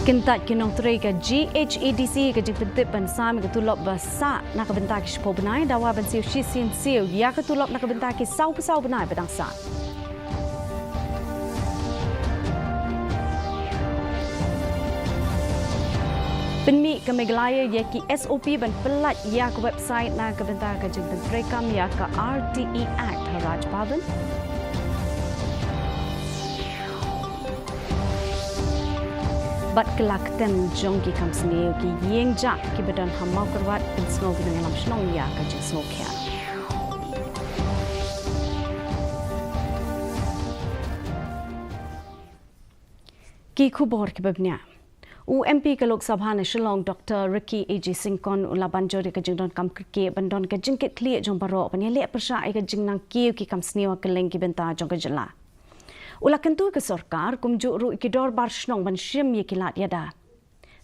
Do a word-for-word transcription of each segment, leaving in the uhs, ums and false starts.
Kyntait ki nongtrei ka G H A D C ka jingpyntip ban sam ïa ka tulop ba sah na ka bynta ki shiphew bnai, dawa ban siew shisien siew ïa ka tulop na ka bynta ki sawphew saw bnai ba dang sah. Pynmih ka Meghalaya ïa ki S O P ban pyllait ïa ka website na ka bynta ka jingpyntreikam ïa ka R T E Act ha Raj Bhavan. Bad kylla ktem jong ki kam sniew ki ïing jah kiba don ha Mawkyrwat pynsngew ki nongïalam shnong ïa ka jingsngewkhia. Ki khubor kiba bniah. U M P ka Lok Sabha na Shillong, Doctor Ricky A J Syngkon, u la ban jur ïa ka jingdonkam kyrkieh ban don ka jingkitkhlieh jong baroh ban ïaleh pyrshah ïa ka jingnang kiew ki kam sniew ha kylleng ki bynta jong ka jylla. U la kyntu ïa ka sorkar kumjuh ruh ïa ki dorbar shnong ban shim ïa ki lad ïada.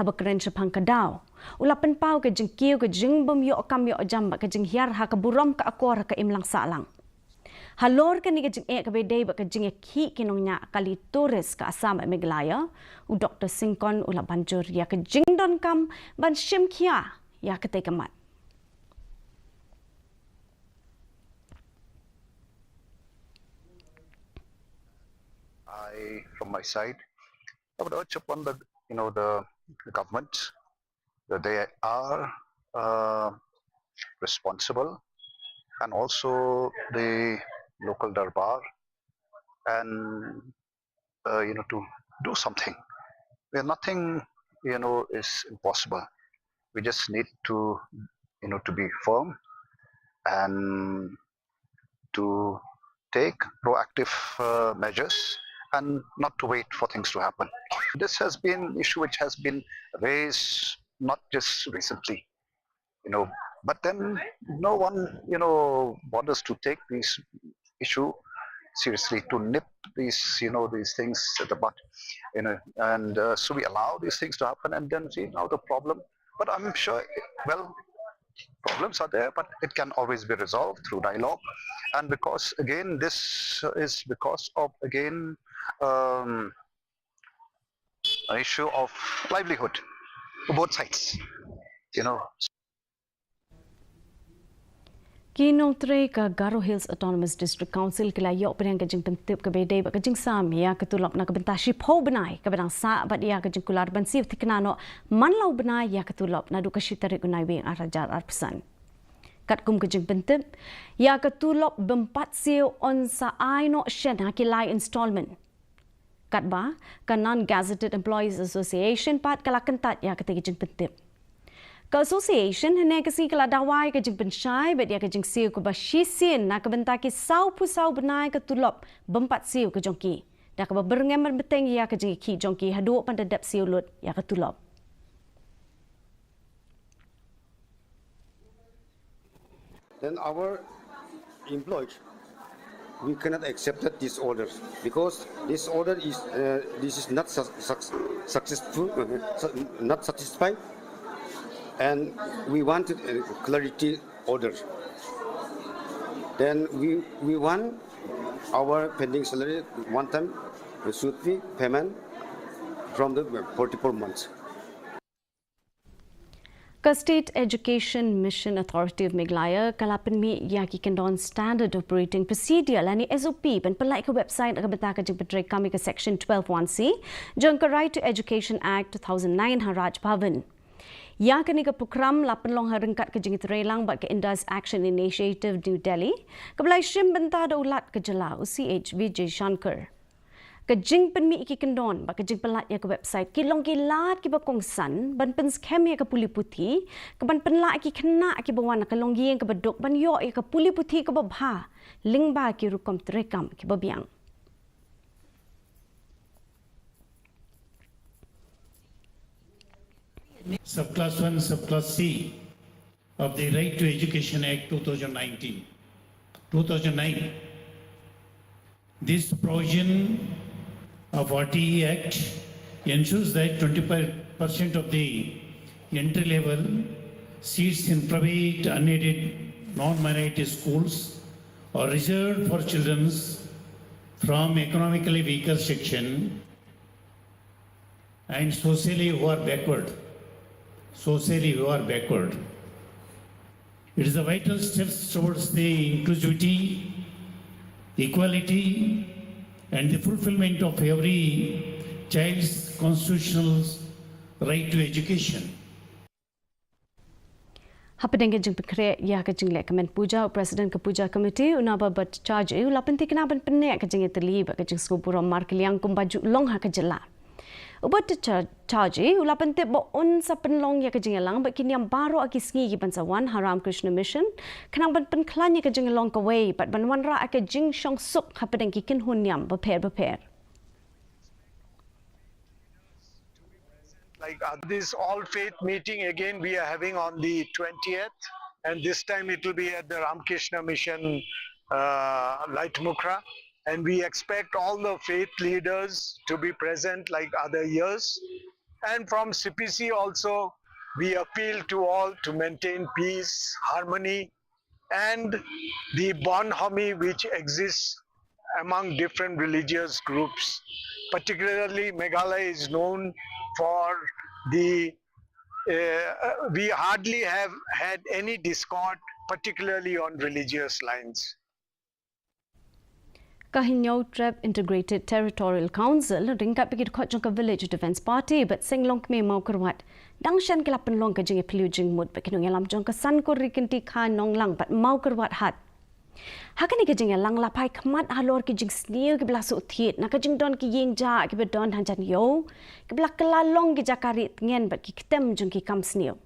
Haba kren shaphang ka daw, u la pynpaw ka jingkiew ka jingbym ïoh kam ïoh jam bad ka jinghiar ha ka burom ka akor ha ka imlang sahlang. Halor kane ka jingeh kaba ïadei bad ka jingïakhih ki nongñiah kali tourist ka Assam bad Meghalaya, u Doctor Syngkon u la ban jur ïa ka jingdonkam ban shim khia ïa katei ka mat. I, from my side, I would urge upon the, you know, the, the government that they are, uh, responsible, and also the local darbar, and, uh, you know, to do something. Where nothing, you know, is impossible. We just need to, you know, to be firm and to take proactive, uh, measures and not to wait for things to happen. This has been issue which has been raised not just recently, you know, but then no one, you know, bothers to take this issue seriously, to nip these, you know, these things at the bud, you know, and, uh, so we allow these things to happen, and then see now the problem. But I'm sure, well, problems are there, but it can always be resolved through dialogue. And because, again, this is because of, again, um, an issue of livelihood for both sides, you know. Ki nongtrei ka Garo Hills Autonomous District Council ki la ïoh pdiang ka jingpyntip kaba ïadei bad ka jingsam ïa ka tulop na ka bynta shiphew bnai kaba dang sah bad ïa ka jingkular ban siew thikna noh man la u bnai ïa ka tulop naduh ka shi tarik u Naiwieng ar hajar arphew san. Katkum ka jingpyntip, ïa ka tulop bym pat siew yn sa ai noh shen ha ki lai installment. Katba ka Non-Gazetted Employees Association pat ka la kyntait ïa katei ka jingpyntip. Ka association hynne ka sngi ka la dawa ïa ka jingpynshai bad ïa ka jingsiew kaba shisien na ka bynta ki sawphew saw bnai ka tulop bym pat siew ka jong ki, da kaba byrngem ban bteng ïa ka jingïakhih jong ki haduh ban da dep siew lut ïa ka tulop. Then our employees, we cannot accept that this order, because this order is, uh, this is not suc-, suc-, successful, uh, su-, not satisfied, and we want a clarity order. Then we, we want our pending salary one time should be payment from the forty-four months. Ka State Education Mission Authority of Meghalaya ka la pynmih ïa ki kyndon Standard Operating Procedure lane S O P ban pyllait ka website na ka bynta ka jingpyntreikam ïa ka Section twelve one C jong ka Right to Education Act two thousand nine ha Raj Bhavan. Ïa kane ka prokram la pynlong ha ryngkat ka jingïatreilang bad ka Indus Action Initiative New Delhi, kaba la ïashim bynta da u Lat ka Jylla u C H Vijayashankar. Ka jingpynmih ïa ki kyndon bad ka jingpyllait ïa ka website ki long ki lad kiba kongsan ban pynskhem ïa ka pule puthi, ka ban pynlah ïa ki khynnah kiba wan na ka longïing kaba duk ban ïoh ïa ka pule puthi kaba bha lyngba ki rukom treikam kiba biang. Subclass one, subclass C of the Right to Education Act two thousand nineteen, two thousand nine. This provision of R T E Act ensures that twenty-five percent of the entry level seats in private, unaided, non-minority schools are reserved for children from economically weaker section. and socially who are backward. Socially who are backward. It is a vital step towards the inclusivity, equality, and the fulfillment of every child's constitutional right to education. Hapdeng ka jingpynkhreh ïa ka jingleh kmen puja, u President ka Puja Committee, u Naba Bhattacharjee, u la pynthikna ban pynneh ka jingïatylli bad ka jingsngewburom markylliang kumba ju long ha ka jylla. U Bhattacharjee u la pyntip ba un sa pynlong ïa ka jingïalang bad ki niam baroh ha ki sngi kiban sa wan ha Ramakrishna Mission, khnang ban pynkhlaiñ ïa ka jinglong kawei bad ban wanrah ïa ka jingshongsuk hapdeng ki kynhun niam bapher bapher. Like uh, this all faith meeting again we are having on the twentieth, and this time it will be at the Ramakrishna Mission uh, Laitmukhra, and we expect all the faith leaders to be present like other years. And from C P C also, we appeal to all to maintain peace, harmony, and the bonhomie which exists among different religious groups. Particularly, Meghalaya is known for the uh, we hardly have had any discord, particularly on religious lines. Ka Hynñiewtrep Integrated Territorial Council ryngkat bad ki dkhot jong ka Village Defence Party bad Seng Longkmie Mawkyrwat dang shen ki la pynlong ka jingïaphylliew jingmut bad ki nongïalam jong ka San Kur Ri Kynti Kha Nonglang bad Mawkyrwat Hat. Ha kane ka jingïalang la phai khmat halor ki jingsniew kiba la shu thied na ka jingdon ki ïing jah kiba don ha jan ïew, kiba la kylla long ki jaka rieh tngen bad ki ktem jong ki kam sniew.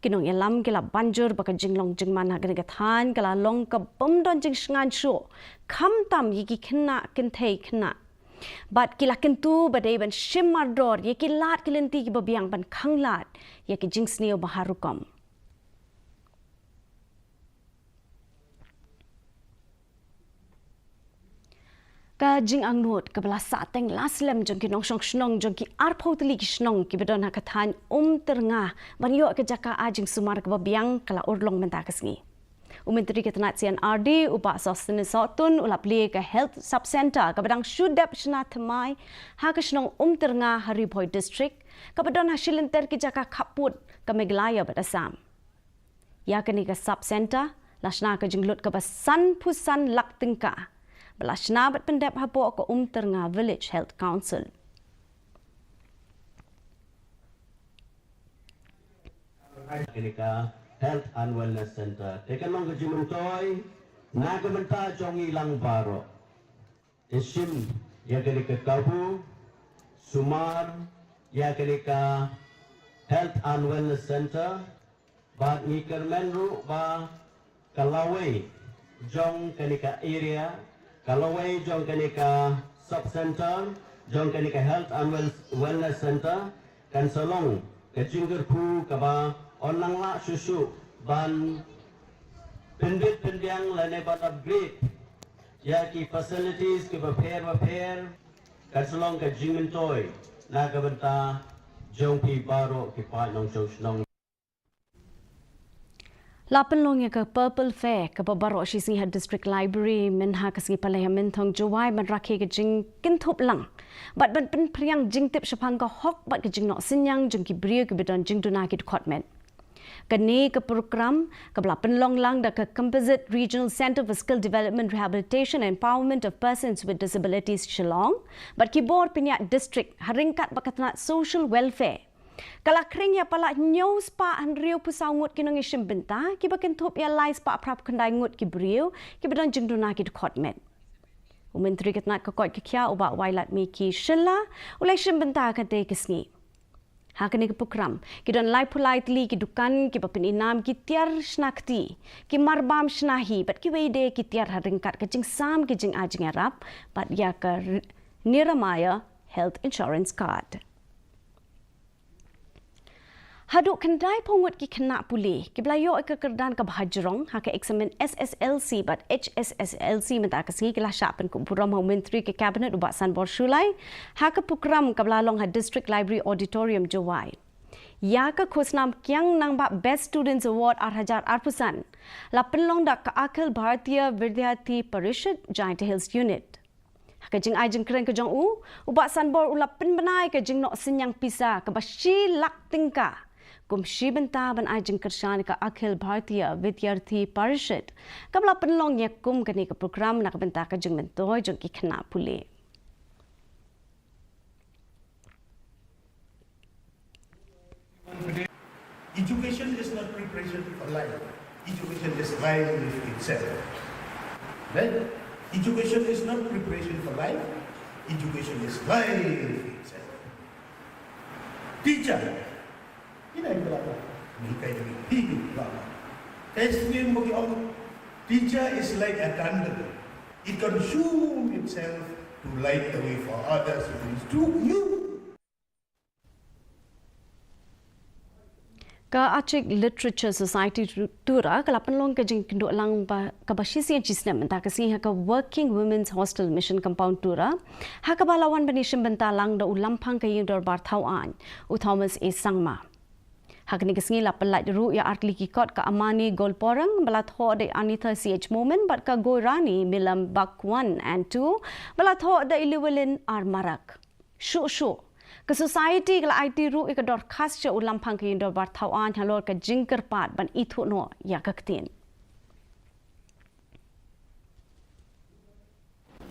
Ki nongïalam ki la ban jur ba ka jinglong jingman ha kane ka thaiñ ka la long kaba ym don jingshngaiñ shuh, khamtam ïa ki khynnah kynthei khynnah. Bad ki la kyntu ba dei ban shim mardor ïa ki lad ki lynti kiba biang ban khanglad ïa ki jingsniew ba har rukom. Ka jingangnud kaba la sahteng la slem jong ki nongshong shnong jong ki arphew tylli ki shnong kiba don ha ka thaiñ Umtyrnga ban ïoh ka jaka ai jingsumar kaba biang ka la urlong mynta ka sngi. U Myntri ka tnat C and R D, u Bah Sosthenes Sohtun, u la plie ka Health Sub Centre kaba dang shu dep shna thymmai ha ka shnong Umtyrnga ha Ri Bhoi District, kaba don ha shilynter ki jaka khappud ka Meghalaya bad Assam. Ïa kane ka Sub Centre la shna ka jinglut kaba sanphew san lak tyngka ba la shna bad pyndep hapoh ka Umtyrnga Village Health Council. Kane ka Health and Wellness Centre te kan long ka jingmyntoi na ka bynta jong ngi lang baroh. Te shim ïa kane ka kabu sumar ïa kane ka Health and Wellness Centre. Bad ngi kyrmen ruh ba ka lawei jong kane ka area, ka lawei jong kane ka sub centre, jong kane ka health and wellness centre kan sa long ka jingkyrkhu kaba yn nang lah shuh shuh ban pynbit pynbiang lane ban upgrade ïa ki facilities kiba pher ba pher. Kan sa long ka jingmyntoi na ka bynta jong phi baroh ki paid nongshong shnong. La pynlong ïa ka Purple Fair kaba baroh shi sngi ha District Library mynha ka sngi Palei ha Mynthong Jowai ban rakhe ka jingkynthup lang bad ban pynphriang jingtip shaphang ka hok bad ka jingnoh synñiang jong ki briew kiba don jingduna ki dkhot met. Kane ka program kaba la pynlong lang da ka Composite Regional Centre for Skill Development, Rehabilitation and Empowerment of Persons with Disabilities Shillong bad ki bor pynïaid district ha ryngkat bad ka tnat Social Welfare. Ka la khring ïa palat hynñiew spah hynriewphew saw ngut ki nongïashim bynta kiba kynthup ïa lai spah phraphew khyndai ngut ki briew kiba don jingduna ki dkhot met. U Myntri ka tnat ka koit ka khiah u Bah Wailadmiki Shylla u la ïashim bynta ha katei ka sngi. Ha kane ka program ki don laiphew lai tylli ki dukan kiba pyninam ki tiar shna kti, ki marbam shna hi bad kiwei de ki tiar ha ryngkat ka jingsam ki jingai jingïarap bad ïa ka Niramaya Health Insurance Card. Haduh khyndai phew ngut ki khynnah pule kiba la ïoh ïa ka kyrdan kaba hajrong ha ka eksamin S S L C bad H S S L C mynta ka sngi ki la shah pynkup burom ha u Myntri ka Cabinet u Bah Sanbor Shullai ha ka program kaba la long ha District Library Auditorium Jowai. Ïa ka khusnam Kiang Nangbah Best Students Award ar hajar arphew san la pynlong da ka Akhil Bharatiya Vidyarthi Parishad Jaintia Hills Unit. Ha Ka jingai jingkren ka jong u, u Bah Sanbor u la pynbna ïa ka jingnoh synñiang pisa kaba shi lak tyngka kum shi bynta ban ai jingkyrshan ïa ka Akhil Bharatiya Vidyarthi Parishad kaba la pynlong ïa kum kane ka program na ka bynta ka jingmyntoi jong ki khynnah pule. Education is not preparation for life. Education is life itself. Right? Education is not preparation for life. Education is life itself. Teacher. Ina ila. Ni kai ni. Hi ni la. Kai sini mo ki ong. Teacher is like a candle. It consumes itself to light the way for others. It is through you. Ka Achik Literature Society Tura ka la pynlong ka jingkynduh lang ba, kaba shisien shisnem mynta ka sngi ha ka Working Women's Hostel Mission Compound Tura, ha kaba la wan ban ïashim bynta lang da u Lamphang ka Ïing Dorbar Thaw Aiñ, u Thomas A Sangma. Ha kane ka sngi la pyllait ruh ïa artylli ki kot ka Amani Golporang ba la thoh da i Anitha C H Momin bad ka Goirani Milam Bak One and Two ba la thoh da i Llewellyn R Marak. Shuh shuh, ka Society ka la aiti ruh ïa ka dorkhas sha u Lamphang ka Ïing Dorbar Thaw Aiñ halor ka jingkyrpad ban ithuh noh ïa ka ktien.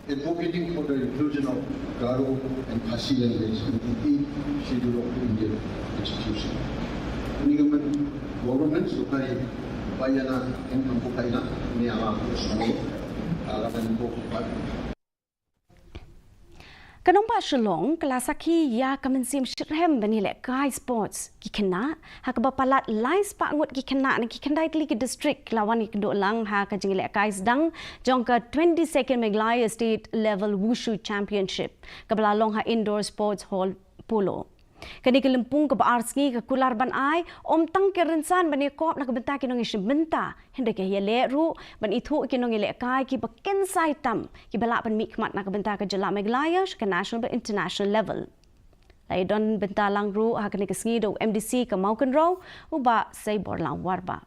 Advocating for the inclusion of Garo and Khasi language in the eighth Schedule of the Indian Constitution. Kane ka government, government sorkar ba ïa na em kam ko kaina ne ala ko shnong, ala kan ko pat. Ka nongbah Shillong ka la sakhi ïa ka mynsiem shitrhem ban ïalehkai sports ki khynnah, ha kaba palat lai spah ngut ki khynnah na ki khyndai tylli ki district la wan ïakynduh lang ha ka jingïalehkai sdang jong ka twenty-second Meghalaya State Level Wushu Championship kaba la long ha Indoor Sports Hall Polo. Kane ka lympung kaba ar sngi ka kular ban ai ym tang ka rynsan ban ïakop na ka bynta ki nongïashim bynta, hynrei ka ïaleh ruh ban ithuh ki nongïalehkai kiba kynsai tam kiba lah ban mihkhmat na ka bynta ka jylla Meghalaya sha ka national bad international level. La ïadon bynta lang ruh ha kane ka sngi da u M D C ka Mawkynrew, u Bah Seiborlang Warbah.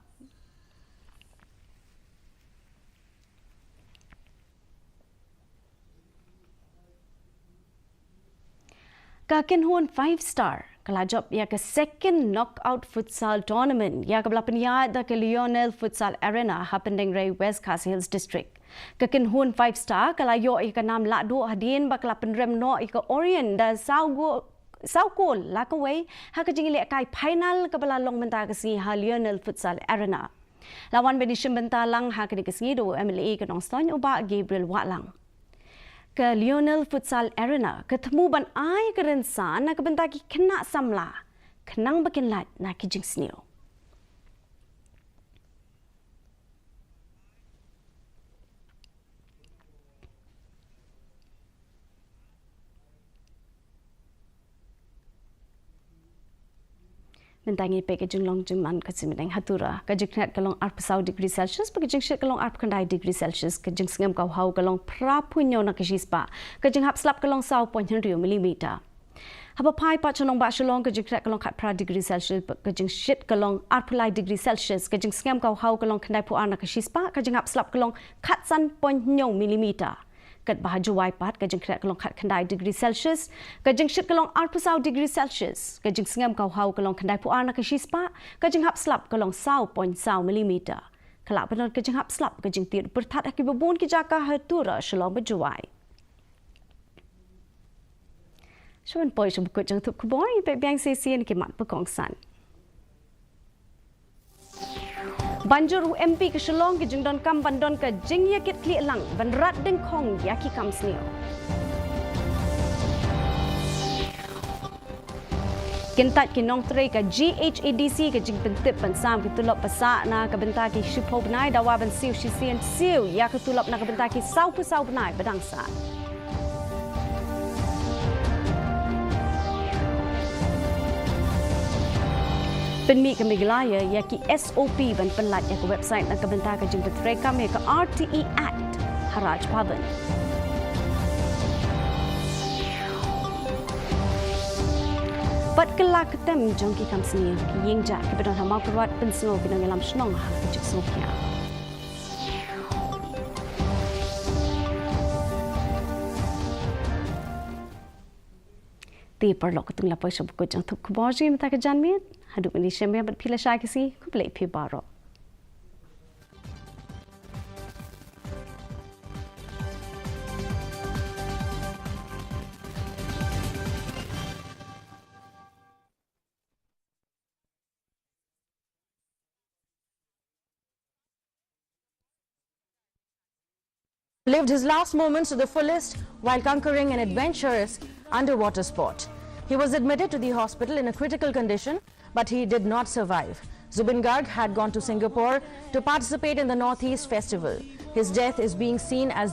Ka Kynhun Five Star ka la jop ïa ka second knockout futsal tournament ïa kaba la pynïaid da ka Lionel Futsal Arena ha Pyndengrei, West Khasi Hills District. Ka Kynhun Five Star ka la ïoh ïa ka nam lahduh hadien ba ka la pynrem noh ïa ka Orient da saw go-, saw kol la kawei ha ka jingïalehkai final kaba la long mynta ka sngi ha Lionel Futsal Arena. La wan ban ïashim bynta lang ha kane ka sngi da u M L A ka Nongstoiñ, u Bah Gabriel Wahlang. Ka Lionel Futsal Arena ka thmu ban ai ka rynsan na ka bynta ki khynnah samla khnang ba kin lait na ki jingsniew. Mynta ngi peit ka jinglong jingman ka sien bneng ha Tura. Ka jingkhriat ka long arphew saw degree Celsius, bad ka jingshit ka long arphew khyndai degree Celsius, ka jingsngem ka haw ka long phraphew hynñiew na ka shispah, ka jinghap slap ka long saw point hynriew millimeter. Haba phai pat sha nongbah Shillong, ka jingkhriat ka long khatphra degree Celsius, bad ka jingshit ka long arphew lai degree Celsius, ka jingsngem ka haw ka long khyndaiphew ar na ka shispah, ka jinghap slap ka long khatsan point hynñiew millimeter. Katba ha Jowai pat ka jingkhriat ka long khatkhyndai degree Celsius, ka jingshit ka long arphew saw degree Celsius, ka jingsngem ka haw ka long khyndaiphew ar na ka shispah, ka jinghap slap ka long saw point saw millimeter. Ka lah ban don ka jinghap slap ka jingtied pyrthat ha kiba bun ki jaka ha Tura, Shillong bad Jowai. Shuwa ban poi sha ba kut jong ka thup khubor, peit biang shisien ki mat ba kongsan. Ban jur u M P ka Shillong, ka jingdonkam ban don ka jingïakitkhlieh lang ban rat dyngkhong ïa ki kam sniew. Kyntait ki nongtrei ka G H A D C ka jingpyntip ban sam ki tulop ba sah na ka bynta ki shiphew bnai, dawa ban siew shisien siew ïa ka tulop na ka bynta ki sawphew saw bnai ba dang sah. Pynmih ka Meghalaya ïa ki S O P ban pyllait ïa ka website na ka bynta ka jingpyntreikam ïa ka R T E Act ha Raj Bhavan. Bad kylla kyntem jong ki kam sniew, ki ïing jah kiba don ha Mawkyrwat pynsngew ki nongïalam shnong ha ka jingsngewkhia. Te paralok, katno la poi sha ba kut jong thup khubor jong ngi mynta ka janmiet. Haduh mynne shem bad phi lashai ka sngi, khublei phi baroh. Lived his last moments to the fullest while conquering an adventurous underwater sport. He was admitted to the hospital in a critical condition, but he did not survive. Zubeen Garg had gone to Singapore to participate in the Northeast Festival. His death is being seen as